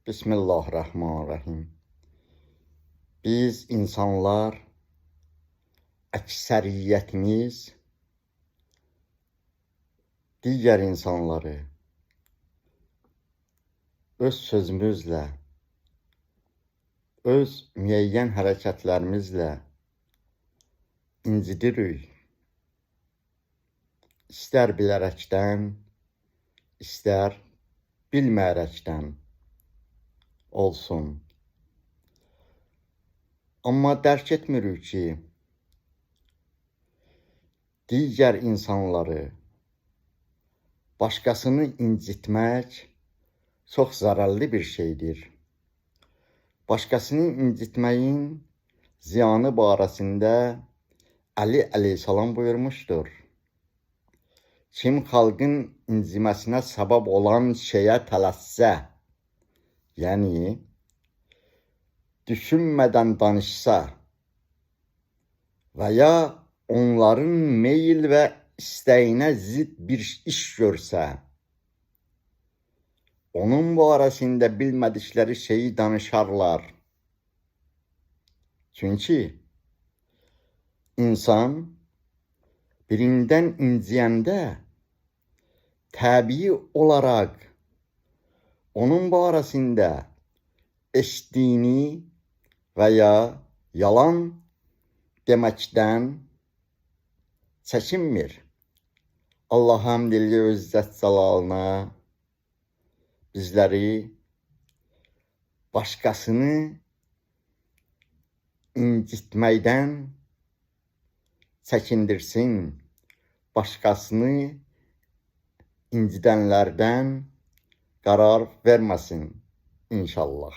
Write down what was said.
Bismillahirrahmanirrahim. Biz insanlar, əksəriyyətimiz digər insanları öz sözümüzlə, öz müəyyən hərəkətlərimizlə incidirik. İstər bilərəkdən, istər bilməyərəkdən olsun. Amma dərk etmirik ki, digər insanları, başqasını incitmək çox zərərli bir şeydir. Başqasını incitməyin ziyanı barəsində Əli əleyhissalam buyurmuşdur. Kim xalqın inciməsinə səbəb olan şeyə tələssə, yəni düşünmədən danışsa və ya onların meyil və istəyinə zidd bir iş görsə, onun barəsində bilmədikləri şeyi danışarlar. Çünki insan birindən inciyəndə təbii olaraq onun barəsində eşitdiyini və ya yalan deməkdən çəkinmir. Allah həmd eləyir öz izzət cəlalına, bizləri başqasını incitməkdən çəkindirsin, başqasını incidənlərdən qərar verməsin inşallah.